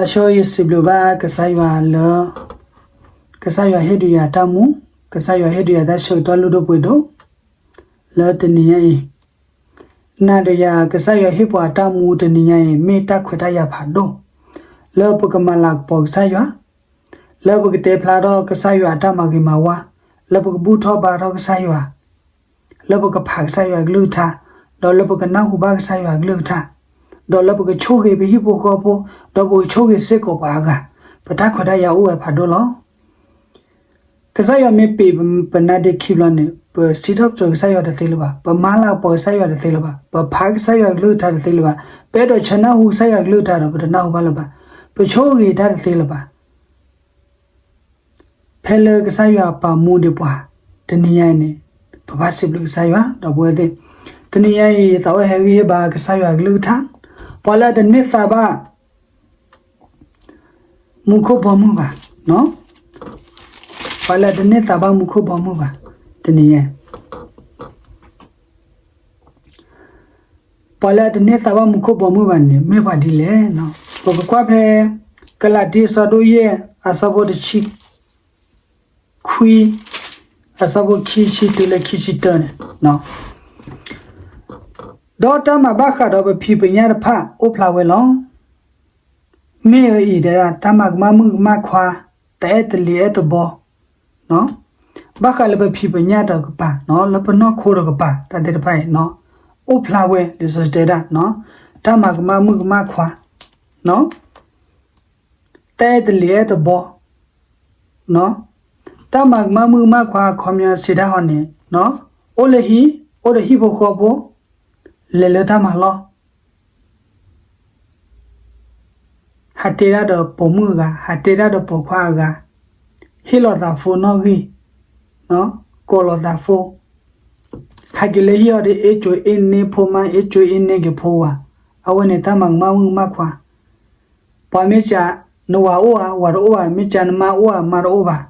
အဆိယစံးဘျုးဘၣ်ကစၢ်ယွၤလၢ ကစၢ်ယွၤဟ့ၣ်ဒုးယၤတၢ်မူ, ကစၢ်ယွၤဟ့ၣ်ဒုးယၤတၢ်ဆၢကတီၢ်လုၢ်ဒိၣ်ပှ့ၤဒိၣ် လၢတနံၤညါအံၤ, နၤဒီးယၤ ကစၢ်ယွၤဟ့ၣ်ပှၤတၢ်မူတနံၤညါအံၤ မ့ၢ်တၢ်ခွဲးတၢ်ယာ်ဖးဒိၣ် လၢပကမၤလၤကပီၤကစၢ်ယွၤ, လၢပကတဲဖျါထီၣ်ကစၢ်ယွၤအတၢ်မၤဂ့ၤမၤဝါ, လၢပကဘူၣ်ထီၣ်ဘါထီၣ်ကစၢ်ယွၤ လၢပကဖးကစၢ်ယွၤအကလုၢ်ကထါ, ဒီးလၢပကနၢ်ဟူဘၣ်ကစၢ်ယွၤအကလုၢ်ကထါ, ဒီးလၢပကဆိၣ်ဂ့ၤပဟံၣ်ဖိဃီဖိ, ဒီးပကဆိၣ်ဂ့ၤစ့ၢ်ကီးပှၤအဂၤ, ပတၢ်ခွဲးတၢ်ယာ်အိၣ်ဝဲဖးဒိၣ်လီၤ. ကစၢ်ယွၤမ့ၢ်ပ့ၤပနါဒ့ခံဘျီန့ၣ် ပစံးထီၣ်ပတြၢၤကစၢ်ယွၤတသ့လၢၤဘၣ်, ပမၤလၤကပီၤကစၢ်ယွၤတသ့လၢၤဘၣ်, ပဖးကစၢ်ယွၤအကလုၢ်ကထါတသ့လၢၤဘၣ်, ပအဲၣ်ဒိးဆၢနၢ်ဟူကစၢ်ယွၤအကလုၢ်ကထါဒီး ပတနၢ်ဟူဘၣ်လၢၤဘၣ်, ပဆိၣ်ဂ့ၤတၢ်တသ့လၢၤဘၣ်. ဖဲလၢကစၢ်ယွၤပာ်မူဒံးပှၤ တနံၤညါအံၤန့ၣ် ပဘၣ်စံးဘျုးကစၢ်ယွၤ ဒီပုၢ်ဝဲၢ်သ့ၣ်, တနံၤညါအံၤ ယသးအိၣ်ဟဲဂံၢ်ဟ့ၣ်ဘါကစၢ်ယွၤအကလုၢ်ကထါ, ပှၤလၢအတန့ၢ်သါဘၣ် မူခိၣ်ဘီမုၢ်ဘၣ်, ပှၤလၢအတန့ၢ်သါဘၣ်မူခိၣ်ဘီမုၢ်ဘၣ်, တနံၤညါ ပှၤလၢအတန့ၢ်သါဘၣ်မူခိၣ်ဘီမုၢ်ဘၣ်န့ၣ် မ့ၢ်ပှၤဒ်လဲၣ်. ပကကွၢ်ဖဲ ကလၤတံ အဆၢဒိၣ်ယဲၢ် အဆၢဖိတဆံခွံ, အဆၢဖိခံဆံတုၤလၢခံဆံတၢန့ၣ်, ဒီးတၢ်မၤဘၣ်ဃးဒီးပဖံးပညၣ်တဖၣ်အိၣ်ဖျါဝဲလီၤ. မ့ၢ်အအံၤဒၣ် တၢ်မၤကမၣ်မုၣ်ကမၣ်ခွါ, တၢ်အဲၣ်တလံၤအဲၣ်တဘီ ဘၣ်ဃးလၢပဖံးပညၣ်တကပၤ, လၢပနီၢ်ခိတကပၤ တၢ်သ့ၣ်တဖၣ်အံၤ အိၣ်ဖျါဝဲ လံာ်စီဆှံတဲဒၣ်, တၢ်မၤကမၣ်မုၣ်ကမၣ်ခွါ, တၢ်အဲၣ်တလံၤအဲၣ်တဘီ, တၢ်မၤကမၣ်မုၣ်ကမၣ်ခွါအခီပညီစံးတၢ်ဟီန့ၣ်, အိၣ်လၢဟံၣ်, အိၣ်ဒီးဟံၣ်ဖိဃီဖိ, လဲၤလၢတၢ်မၤလီၢ် ဟးတဲဒၣ်ဒီးပိာ်မုၣ်အဂၤ, ဟးတဲဒၣ်ဒီးပိာ်ခွါအဂၤ, ဟ့ၣ်လီၤသးဖိနီၣ်ဂံၢ်, ကိးလီၤသးဖိ, ဟဲက့ၤလၢဟံၣ်အီၤဒီး အ့ၣ်ကၠိအ့ၣ်န့ၢ်ဖိမါ, အ့ၣ်ကၠိအ့ၣ်န့ၢ်က့ၤဖိဝၤ, အဝဲန့ၣ်တၢ်မၤကမၣ်မုၣ်ကမၣ်ခွါ, ပှၤမ့ၢ်စံး နဝၤအိၣ်ဧါ, ဝၤတအိၣ်ဘၣ်, မ့ၢ်စံးနမါအိၣ်ဧါ, မါတအိၣ်ဘၣ်,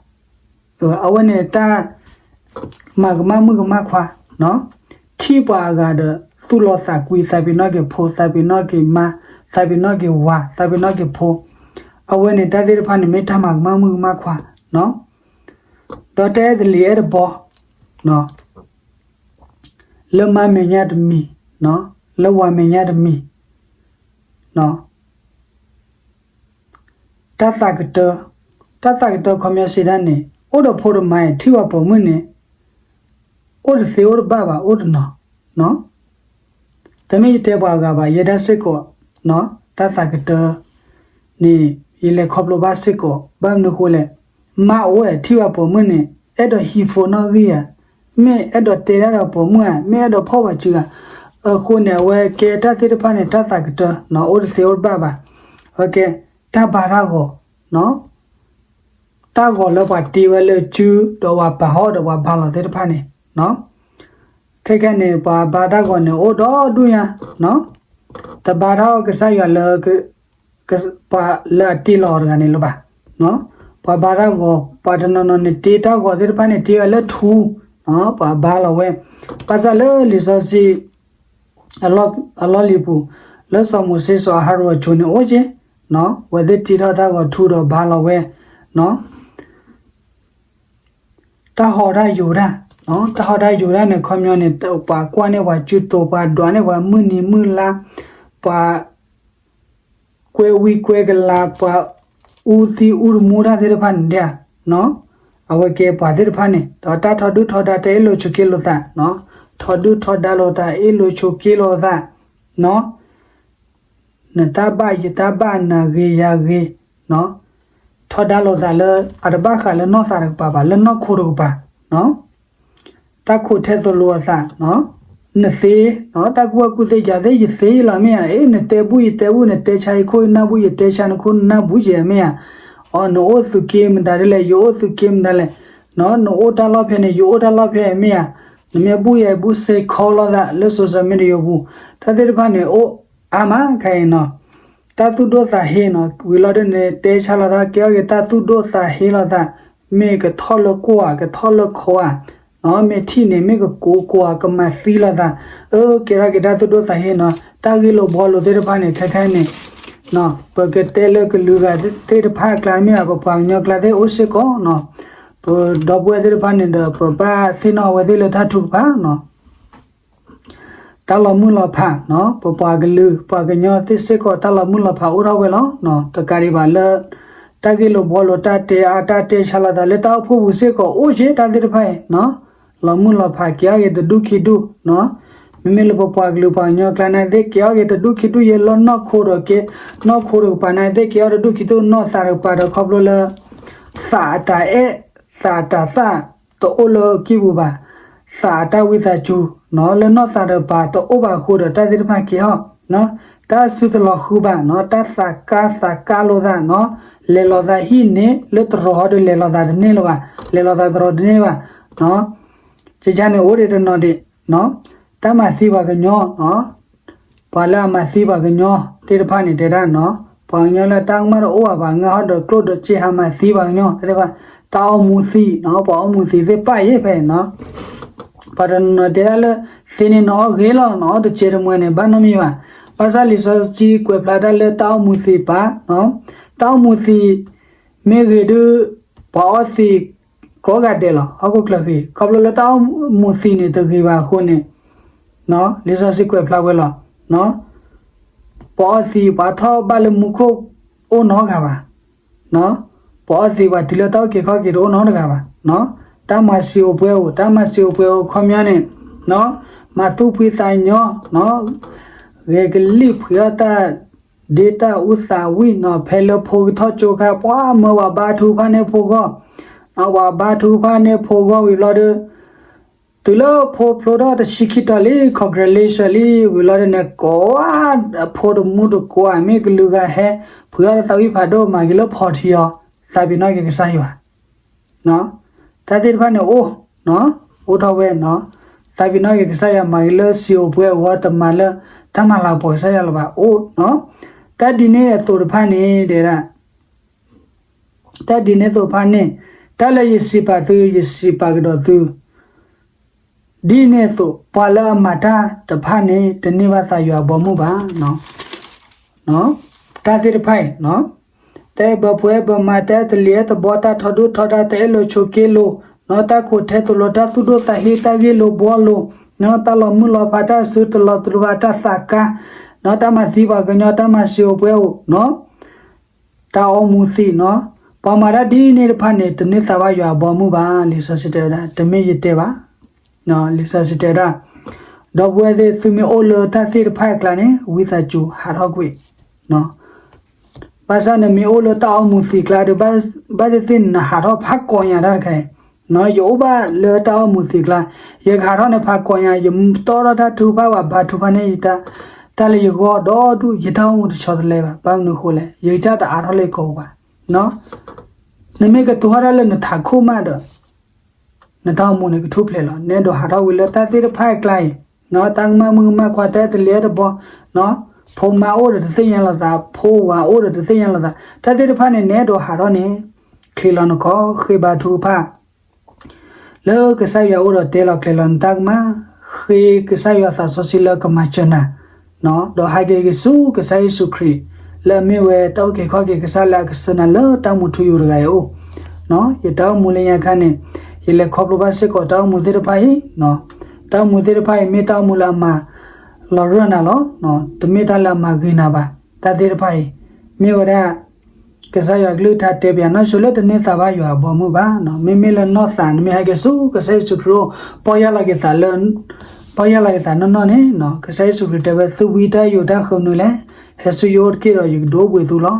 အဝဲန့ၣ်တၢ် မၤကမၣ်မုၣ်ကမၣ်ခွါ, ထံၣ်ပှၤအဂၤဒီး သူၣ်လီၤသးကွံ, သးပ့ၤနီၣ်က့ၤဖိ, သးပ့ၤနီၣ်က့ၤမါ, သးပ့ၤနီၣ်က့ၤဝၤ, သးပ့ၤနီၣ်က့ၤဖိ, အဝဲန့ၣ်တၢ်သ့ၣ်တဖၣ်န့ၣ် မ့ၢ်တၢ်မၤကမၣ်မုၣ်ကမၣ်ခွါ, ဒီးတၢ်အဲၣ်တလံၤအဲၣ်တဘီ, လၢမါမဲာ်ညါတမံၤ, လၢဝၤမဲာ်ညါတမံၤ, တၢ်သးကတၢ, တၢ်သးကတၢခီပညီစံးဒၣ်န့ၣ် အိၣ်ဒီးဖိဒီးမါအံၤ ထံၣ်ဘၣ်ပိာ်မုၣ်န့ၣ် အိၣ်တသ့အိၣ်တဘၣ်ဘၣ် အိၣ်တနီၤ, တမ့ၢ်ယတဲပှၤဂၤဘၣ် ယဲဒၣ်စ့ၢ်ကီး, တၢ်သးကတၢန့ၣ် ယလဲၤခီဖျိဘၣ်စ့ၢ်ကီး, ဘၣ်မနုၤဃိလဲၣ်, မါအိၣ်ဝဲထံၣ်ဘၣ်ပိာ်မုၣ်န့ၣ် အဲၣ်ဒိးဟံးဖိနီၣ်ဂံၢ်ဧါ, မ့ၢ်အဲၣ်ဒိးတဲဒၣ်ဒီးပိာ်မုၣ်ဧါ, မ့ၢ်အဲၣ်ဒိးဖီၣ်ပှၤစုဧါ, အဃိန့ၣ် အဝဲကဲတၢ်သ့ၣ်တဖၣ်န့ၣ် တၢ်သးကတၢ အိၣ်တသ့အိၣ်တဘၣ်ဘၣ်, အဝဲကဲ တၢ်ဘါတၢ်ဂီၤ, တၢ်ဂီၤလၢပှၤတ့ဝဲလၢစု ဒီးပှၤပာ်ဟီၣ်ဒီးပှၤဘါလီၤသ့ၣ်တဖၣ်န့ၣ်, ခဲခဲန့ၣ် ပှၤဘါတၢ်ဂီၤန့ၣ် အိၣ်ဒီဒူၣ်ညါ, တဘါထီၣ်ကစၢ်ယွၤလၢ ပှၤလၢအတ့လီၤအီၤတဂၤန့ၣ်လၢၤဘၣ်, ပှၤဘါတၢ်ဂီၤ, ပှၤတနီၤနီၤန့ၣ် တ့တၢ်ဂီၤသ့ၣ်တဖၣ်န့ၣ် တ့ဝဲလၢထူ, ပှၤဘါလီၤဝဲ, ဘၣ်ဆၣ်လၢလံာ်စီဆှံ အလီၢ်လံၤပူၤ လၢစီၤမိၤၡ့စီၤအၤဟရိၣ်အစိၤန့ၣ်အိၣ်က့ၤ, အဝဲသ့ၣ်တ့ထီၣ်တၢ်ဂီၤထူဒီးဘါလီၤဝဲ, တၢ်ဟီၣ်တၢ်ယိာ်တၢ်, တၢ်ဟီၣ်တၢ်ယိာ်တၢ်န့ၣ် ခီပညီန့ၣ် ပှၤကွၢ်န့ၢ်ပှၤစုတိၤ, ပှၤဒွးန့ၢ်ပှၤမုၢ်နံၤမုၢ်လါ, ပှၤကွဲဝံကွဲကလၤ, ပှၤအူသံအူတမူတၢ်သ့ၣ်တဖၣ်န့ၣ်ဒၣ်, အဝဲကဲပှၤသ့ၣ်တဖၣ်န့ၣ် ဒီးတၢ်ထီဒုၣ်ထီဒါတၢ်အ့ၣ်လိာ်ဆိးက့လိာ်သး, ထီဒုၣ်ထီဒါလိာ်သးအ့ၣ်လိာ်ဆိးက့လိာ်သး, နတၢ်ဘၣ်ယတၢ်ဘၣ် နဂ့ၤယဂ့ၤ, ထီဒါလိာ်သးလၢ အတဘၣ်ဃးလၢနီၢ်သးတကပၤဘၣ်, လၢနီၢ်ခိတကပၤ, တၢ်ခိးထဲသိးလိာ်အသး, နသ့, တၢ်ကူၣ်ဘၣ်ကူၣ်သ့ယၤသ့ ယသ့လီၤမ့ၢ်ဧါ, အ့ နတဲဘူၣ်ယတဲဘူၣ်, နတဲဆါယခိၣ်ယနၢ်ဘူၣ်, ယတဲဆါနခိၣ်နနၢ်ဘူၣ်ယဲမ့ၢ်ဧါ, အီ နအိၣ်သုးက့မတၤဒ်လဲၣ်, ယအိၣ်သုးက့မတၤလဲၣ်, နအိၣ်တၢ်လီၢ်ဖဲန့ၣ် ယအိၣ်တၢ်လီၢ်ဖဲမ့ၢ်ဧါ, နမ့ၢ်ဘူၣ်ယဲဘူၣ်စ့ခီလိာ်သးလၢ social media ပူၤ, တၢ်သ့ၣ်တဖၣ်န့ၣ် အိၣ်အါမးခဲအံၤနီၤ, တၢ်သူၣ်ဒိၣ်သးဟ့နီၤ, ဝံၤလီၤဒ်န့ၣ် တဲဆါလီၤတၢ်ကဲအီၣ်က့ၤ တၢ်သူၣ်ဒိၣ်သးဟ့လိာ်သး, မ့ၢ်ကထီၣ်လၢကိၢ်ဧါ, ကထီၣ်လၢခိဧါ, မ့ၢ်ထံၣ်န့ၣ် မ့ၢ်ကကိးကိးဧါ, ကမၤသံလိာ်သး, အၢ ကဲထီၣ်က့ၤတၢ်သူၣ်ဒိၣ်သးဟ့နီၤ, တၢ်ဂ့ၢ်လိာ်ဘှီလိာ်သ့ၣ်တဖၣ်န့ၣ် ခဲခဲန့ၣ် ပကတဲလၢကလုာ်ဂၤသ့ၣ်တဖၣ်အကျါမ့ၢ်ဘၣ် ပပှၤကညီအကျါသ့ၣ်အိၣ်စ့ၢ်ကီးနီၤ, ပဒီပုၢ်ဝဲၢ်သ့ၣ်တဖၣ်န့ၣ်ဒီး ပဘၣ်သ့ၣ်နီၣ်အဝဲသ့ၣ်လၢတၢ်ထုကဖၣ်နီၤ. တၢ်လီၤမုၢ်လီၤဖးနီၤ, ပပှၤကလုာ်ပှၤကညီသ့ၣ်စ့ၢ်ကီး တၢ်လီၤမုၢ်လီၤဖးအိၣ်ထီၣ်ဝဲလီၤ. တကးဒံးဘၣ်လၢ တၢ်ဂ့ၢ်လိာ်ဘှီလိာ် တၢ်တဲအါ တၢ်တဲဆါလိာ်သးလၢတၢ်အိၣ်ဖှိၣ်ပူၤစ့ၢ်ကီး အိၣ်က့ၤတၢ်သ့ၣ်တဖၣ်အံၤ လီၤမုၢ်လီၤဖး က့ၤအီၣ်က့ၤတဒူၣ်ခံဒူၣ်နီၤ. မ့မ့ၢ်လၢပပှၤကလုာ်ပှၤကညီအကျါန့ၣ်သ့ၣ် က့ၤအီၣ်က့ၤတဒူၣ်ခံဒူၣ် ယဲလၢနီၢ်ခိဒီးက့ နီၢ်ခိတကပၤန့ၣ်သ့ၣ် က့ၤအီၣ်တဒူၣ်ခံဒူၣ် နီၢ်သးတကပၤဒီး ခီဖျိလၢ သးအတၢ်အဲၣ် သးအတၢ်သၣ် တအိၣ်လၢအကံၢ်ပူၤဘၣ်, သးအတၢ်ဝံသးစူၤနီၤ လၢနီၢ်သးတကပၤတအိၣ်ဘၣ်အဃိဒီး တၢ်သ့ၣ်တဖၣ်က့ၤအီၣ် တၢ်စုတလီၤဃုဘၣ်နီၤ, တၢ်သးကါသးကါလိာ်သးနီၤ, လဲၤလိာ်သးဟံၣ်န့ၣ် လၢတရီၤဒီးလဲၤလိာ်သးတန့ၢ်လၢၤဘၣ်, လဲၤလိာ်သးတရီၤတန့ၢ်ဘၣ်နီၤ. ကကန့ၣ်အိၣ်ဒံးတနီၤဒံးနီၤ, တၢ်မၤသံပှၤကညီနီၤ, ပှၤလၢအမၤသံပှၤကညီသ့ၣ်တဖၣ်န့ၣ် တဲဒၣ်နီၤ, ပှၤကညီလၢတၢ်ကမၣ်တအိၣ်ဘၣ် ပှၤငါဟီဒီးကျိၣ်ဒီးစ့ဟးမၤသံပှၤကညီသ့ၣ်တဖၣ်, တၢ်အိၣ်မူသံနီၤ, ပှၤအိၣ်မူသံသ့ၣ်ပာ်ယဲၢ်ဖဲနီၤ ပှၤတနီၤနီၤတဲဒၣ်လၢ သ့န့ၣ်နအီၣ်ဂ့ၤလီၤ နအီၣ်တစဲးတမှဲၤန့ၣ် ဘၣ်နီတမံၤဘၣ်. ဘၣ်ဆၣ်လံာ်စီဆှံကွဲးဖျါတၢ်လၢတၢ်အိၣ်မူသံပာ်, တၢ်အိၣ်မူသံ မ့ၢ်ဂ့ၤဒုး ပှၤအီၣ်သံ ကိးဂၤဒဲးလီၤ ဟီၣ်ခိၣ်ချၢဃံ, ခီဖျိလၢတၢ်အိၣ်မူသံန့ၣ်တဂ့ၤဘၣ်အဃိန့ၣ် လံာ်စီဆှံကွဲးဖျါဝဲလီၤ. ပှၤအီၣ်သံ ပှၤထီၣ်ဘၣ်လၢမူခိၣ်အိၣ်နီတဂၤဘၣ် ပှၤအီၣ်သံ ပှၤတုၤလၢတၢ်အုၣ်က့ၤခီၣ်က့ၤတအိၣ်နီတဂၤဘၣ်. တၢ်မၤစံာ်အိၣ်ပှဲၤအိၣ်, တၢ်မၤစံာ်အိၣ်ပှဲၤအိၣ်ခီပညီန့ၣ် မၤသူၣ်ဖှံသးညီ, ဂဲၤကလံၣ်ဖှံးအီၣ်တၢ်ဒ့တၢ်အူသးဝံၣ်နီၤ, ဖဲလၢဖိကထီၣ်ကၠိခါ ပှၤမၢဝဲဘါထုကဖၣ်န့ၢ်ဖိဂီၢ်, ဝဲဘါထုကဖၣ်န့ၢ်ဖိဂီၢ်ဝံၤဘျီဒီး တုၤလၢဖိဖျိထီၣ်တဆံခံတီၤလံ congratulation လံ ဝံၤဘျီဒီးန့ၣ် ကိးဝဲ အဖိတမူတကိးဧါ မ့ၢ်ကလုာ်ဂၤဟဲ ဖှံးအီၣ်တၢ်သးဝံၣ်ဖးဒိၣ် မၤက့ၤလၢ party အီၤ သးပ့ၤနီၣ်က့ၤကစၢ်ယွၤ တၢ်သ့ၣ်တဖၣ်န့ၣ်အိၣ်, အိၣ်ထီၣ်ဝဲနီၤ, သးပ့ၤနီၣ်က့ၤကစၢ်ယွၤ မၤက့ၤလၢစံာ်အိၣ်ပှဲၤအိၣ် တမၤလၢ တၢ်မၤလၤကပီၤကစၢ်ယွၤလၢၤဘၣ် အိၣ်နီၤ. တၢ်ဒ်န့ၣ်အသိးတဖၣ်န့ၣ် တဲဒၣ် တၢ်ဒ်န့ၣ်အသိးတဖၣ်န့ၣ် တၢ်လၢယစံးပာ်သု ယစံးပာ်ကဒီးသု ဒ်န့ၣ်အသိး ပှၤလၢအမၤတၢ်တဖၣ်န့ၣ် တန့ၢ်ဘၣ်သးယွၤအဘီအမုၢ်ဘၣ်. တၢ်သ့ၣ်တဖၣ်အံၤ တၢ်အဲၣ်ဘၢဖိအဲၣ်ဘၢမါ တၢ်အဲၣ်တလံၤအဲၣ်တဘီ တၢ်ထီဒိၣ်ထီဒါ တၢ်အဲၣ်လိာ်ဆိးက့လိာ် တၢ်ခိးထဲသိးလိာ် တၢ်သူၣ်ဒိၣ်သးဟ့ တၢ်ဂ့ၢ်လိာ်ဘှီလိာ် တၢ်လီၤမုၢ်လီၤဖး တၢ်စုတလီၤတလီၤဘၣ် တၢ်သးကါ တၢ်မၤသံပှၤကညီ တၢ်မၤစံာ်အိၣ်ပှဲၤအိၣ် တၢ်အိၣ်မူသံးနီၤ, ပှၤမၤတၢ်ဒ်န့ၣ်တဖၣ်န့ၣ် တန့ၢ်သးဘၣ်ယွၤအဘီအမုၢ်ဘၣ် လံာ်စီဆှံတဲဝဲဒၣ်, တမ့ၢ်ယတဲဘၣ်. လံာ်စီဆှံတဲဝဲဒၣ်, ဒီပုၢ်ဝဲၢ်သ့ၣ် သုမ့ၢ်အိၣ်လၢတၢ်သ့ၣ်တဖၣ်အကျါန့ၣ် ဝံသးစူၤဟးထီၣ်ကွံာ် ဘၣ်ဆၣ်နမ့ၢ်အိၣ်လၢတၢ်အိၣ်မူသံးကျါဒီး ဘၣ်သ့ၣ်သ့ၣ်နဟးထီၣ်ဖးကိးညါတၢ်တခါအံၤ, ယအိၣ်ဘၣ်လၢတၢ်အိၣ်မူသံးကျါ, ယကဟးထီၣ်န့ၣ်ဖးကိးညါ ယတီထီၣ်တၢ်ထုကဖၣ် ပှၤဘါထုကဖၣ်န့ၢ်ယတၢ်, တၢ်လၢယဂီၢ်ဒီဒူၣ် ယတၢ်အိၣ်မူတဆီတလဲဘၣ်. ဘၣ်မနုၤအဃိလဲၣ် ယကစၢ်တအါထီၣ်လၢယကိာ်ပူၤဘၣ်. နမ့ၢ်ကတိၤထီၣ်တၢ်လၢနထးခိၣ်မးဒီး နတၢ်အိၣ်မူန့ၣ်ကထူၣ်ဖျဲးလီၤ. နအဲၣ်ဒိးဟးထီၣ်ဝံၤလၢတၢ်သ့ၣ်တဖၣ်အကျါအံၤ, တၢ်ကမၣ်မုၣ်ကမၣ်ခွါ တၢ်အဲၣ်တလံၤအဲၣ်တဘီ, ဖိမါအိၣ်ဒီးတသ့ၣ်ညါလိာ်သး, ဖိဝၤအိၣ်ဒီးတသ့ၣ်ညါလိာ်သး, တၢ်သ့ၣ်တဖၣ်န့ၣ် နအဲၣ်ဒိးဟးထီၣ်န့ၣ် ချ့လီၤနခီၣ် ဃ့ဘါထုကဖၣ် လၢကစၢ်ယွၤအအိၣ်ဒီးတဲလီၤကျဲၤလီၤနတၢ်ကမၣ်, ဃ့ကစၢ်ယွၤသးစီဆှံလၢကမၤစၢၤနၤ, ဒီးဟဲက့ၤက့ၤဆူကစၢ်ယ့ၣ်ၡူးခရံာ် လၢအမ့ၢ်ဝဲတၢ်အုၣ်က့ၤခီၣ်က့ၤကစၢ်လၢအကစၢၢ်နၤလၢတၢ်မူထူယိာ်တဂၤအံၤအအိၣ်, ယတၢ်အိၣ်မူလၢညါခါန့ၣ် ယလဲၤခီဖျိဘၣ်စ့ၢ်ကီးတၢ်အိၣ်မူသ့ၣ်တဖၣ်အံၤ, တၢ်အိၣ်မူသ့ၣ်တဖၣ်အံၤ မ့ၢ်တၢ်အိၣ်မူလၢအမၤလီၤရၢၢ်နၤလီၤ. တမ့ၢ်တၢ်လၢအမၤဂ့ၤနၤဘၣ်. တၢ်သ့ၣ်တဖၣ်အံၤ မ့ၢ်ဝဲဒၣ် ကစၢ်ယွၤကလုၢ်ကထါတဲပၠးနီၢ်ဆိလၢတန့ၢ်သးဘၣ်ယွၤအဘီအမုၢ်ဘၣ်. မ့မ့ၢ်လၢနီၢ်သးနမ့ၢ်ဟဲက့ၤဆူကစၢ်ယ့ၣ်ၡူးခရံာ်အအိၣ် ပီၢ်ယၢ်လီၤက့ၤသးလၢ ပီၢ်ယၢ်လီၤက့ၤသးနီၢ်နီၢ်န့ၣ် ကစၢ်ယ့ၣ်ၡူးခရံာ်တဲဝဲ သုဝံတၢ်ယိာ်တၢ်ဃၢမနုၤလဲၣ်. ဟဲဆူယအိၣ်တက့ၢ်ဒီး ယကဒုးအိၣ်ဘှံးသုလီၤ.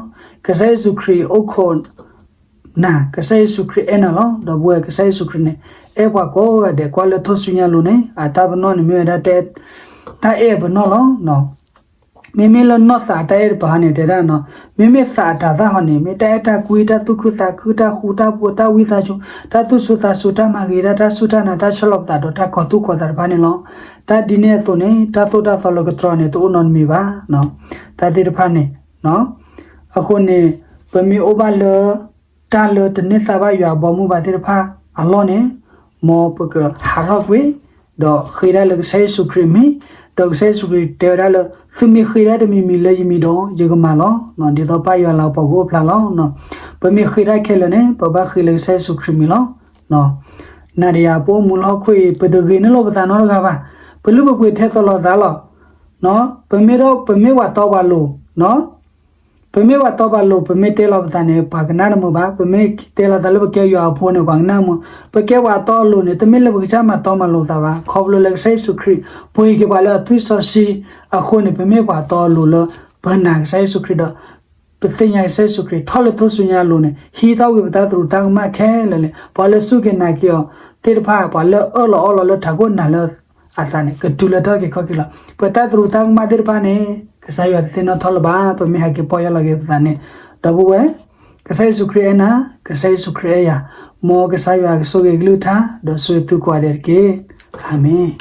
ကစၢ်ယ့ၣ်ၡူးခရံာ်အိၣ်ခိးနၤ, ကစၢ်ယ့ၣ်ၡူးခရံာ်အဲၣ်နၤလီၤ. ဒီပုၢ်ဝဲၢ် ကစၢ်ယ့ၣ်ၡူးခရံာ်န့ၣ် အဲၣ်ပှၤကိးဂၤဒဲး ကွၢ်လၢထူၣ်စုညါလိၤန့ၣ် အတၢ်ပနီၣ်န့ၣ်မ့ၢ်ဝဲဒၣ် တၢ်အဲၣ်အပနီၣ်လီၤ. မ့မ့ၢ်လၢနီၢ်သးတၢ်အဲၣ်တပၤန့ၣ် တဲဒၣ်နီၤ, မ့မ့ၢ်သးအတၤသၣ်ဟီန့ၣ် မ့ၢ်တၢ်အဲၣ်တၢ်ကွံ တၢ်သူၣ်ခုသးခု တၢ်ဃူတၢ်ဖိး တၢ်ဝံသးစူၤ တၢ်သူၣ်ဆူၣ်သးဆူၣ် တၢ်မၤဂ့ၤတၢ် တၢ်စူၢ်တၢ်နာ် တၢ်ဆီၣ်လီၤပသးဒီးတၢ်ကီၤသူၣ်ကီၤသးတဖၣ်န့ၣ်လီၤ. တၢ်ဒ်န့ၣ်အသိးန့ၣ် တၢ်သိၣ်တၢ်သီလၢကတြီန့ၣ် တအိၣ်နီတမံၤဘၣ်. တၢ်သ့ၣ်တဖၣ်န့ၣ် အဃိန့ၣ် ပမ့ၢ်အိၣ်ဘၣ်လၢ တၢ်လၢတန့ၢ်သါဘၣ်ယွၤအဘီအမုၢ်ဘၣ်သ့ၣ်တဖၣ်အလီၢ်န့ၣ် မ်ပကဟးထီၣ်ကွံာ် ဒီးဃ့ဒၣ်လၢကစၢ်ယ့ၣ်ၡူးခရံာ်အမံၤ, ဒီးကစၢ်ယ့ၣ်ၡူးခရံာ်တဲဝဲဒၣ်လၢ သုမ့ၢ်ဃ့ဒၣ်တမံၤမံၤလၢယမံၤဒီး ယကမၤလီၤ. ဒ်သိးပၢ်ယွၤလၤကပီၤကအိၣ်ဖျါလီၤ. ပမ့ၢ်ဃ့ဒၣ်ခဲလၢာ်န့ၣ် ပဘၣ်ဃ့လၢကစၢ်ယ့ၣ်ၡူးခရံာ်မံၤလီၤ. နၤဒီးယၤ ပအိၣ်မူလၢဟီၣ်ခိၣ်အံၤ ပတဂ့ၤန့ၢ်လိာ်ပသးနီတဂၤဘၣ်. ပလုၢ်ပပှ့ၤထဲသိးလိာ်သးလီၤ. ပမ့ၢ်ဒီး ပမ့ၢ်ပှၤတီပှၤလိၤ ပမ့ၢ်ပှၤတီပှၤလိၤ ပမ့ၢ်တဲလီၤပသးန့ၣ် ပှၤကနၣ်တမုာ်ဘၣ်. ပမ့ၢ်တဲလီၤသးလၢပကဲယွၤအဖိန့ၣ် ပှၤကနၣ်မုာ်. ပကဲပှၤတီအလိၤန့ၣ် တမ့ၢ်လၢပကစၢ်မၤတီမၤလိၤသးဘၣ်. ခီဖျိလၢကစၢ်ယ့ၣ်ၡူးခရံာ် ပှ့ၤက့ၤပှၤလၢအသွံၣ်စီဆှံအဃိန့ၣ် ပမ့ၢ်ပှၤတီအလိၤလၢ ပနာ်ကစၢ်ယ့ၣ်ၡူးခရံာ်ဒီး ပသ့ၣ်ညါကစၢ်ယ့ၣ်ၡူးခရံာ် ထီၣ်လၢထူၣ်စုညါအလိၤန့ၣ် ဟံးထီၣ်ကွံာ်ပတၢ်သရူးတၢ်ကမၣ်ခဲလၢာ်လၢ ပှၤလၢစူၢ်က့ၤနာ်က့ၤအီၤသ့ၣ်တဖၣ် ပှၤလၢအၢၣ်လီၤအီလီၤလၢထးခိၣ်နၤလၢအသးန့ၣ် ကတုၤလၢထီၣ်က့ၤခီၣ်က့ၤလီၤ. ပတၢ်သရူးတၢ်ကမၣ်သ့ၣ်တဖၣ်န့ၣ် ကစၢ်ယွၤတသ့ၣ်နီၣ်ထီၣ်လၢၤဘၣ်. ပမ့ၢ်ဟဲက့ၤပီၢ်ယၢ်လီၤက့ၤပသးန့ၣ် ဒီပုၢ်ဝဲၢ် ကစၢ်ယ့ၣ်ၡူးခရံာ်အဲၣ်နၤ, ကစၢ်ယ့ၣ်ၡူးခရံာ်အဲၣ်ယၤ, မ်ကစၢ်ယွၤကဆိၣ်ဂ့ၤကလုၢ်ကထါ ဒီးဆိၣ်ဂ့ၤသုကိးဂၤဒဲးတက့ၢ်. အၤမ့ၣ်.